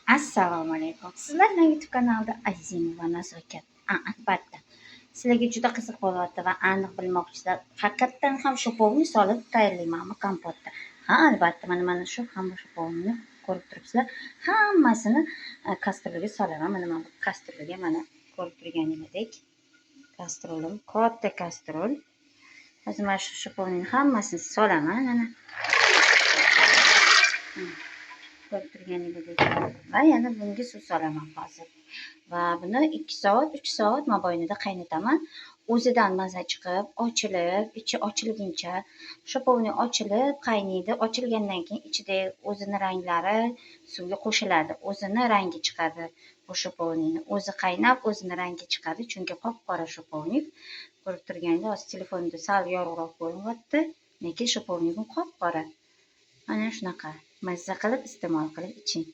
Assalomu alaykum. Sizlar bilan YouTube kanalida Azimova Nazokat. Albatta. Sizlarga juda qiziq bo'lyapti va aniq bilmoqchisizlar. Haqiqatdan ham шиповник solib tayyorlaymanmi kompotda? Ha, albatta. Mana shu hamma шиповник ni ko'rib turibsizlar. Hammasini kastrulga solaman. Mana bu kastrulga, mana ko'rib turganingizdek kastrulim, katta kastrul. Hozir mana shu шиповник ni hammasini solaman mana. Ko'rib turganingizdek va yana bunga suv solaman hozir. Va buni 2 soat, 3 soat mobaynida qaynataman. O'zidan maza chiqib, ochilib, ichi ochilguncha, шиповник ochilib qaynaydi. Ochilgandan keyin ichida o'zini ranglari suvga qo'shiladi. O'zini rangi chiqadi bu шиповник ni. O'zi qaynab, o'zini rangi chiqadi, chunki qop-qora шиповник. Ko'rib turganingizdek, hozir telefonda sal yorug'roq ko'rinyapti, lekin шиповник im qop-qora. Mana shunaqa mazza qilib iste'mol qilib iching.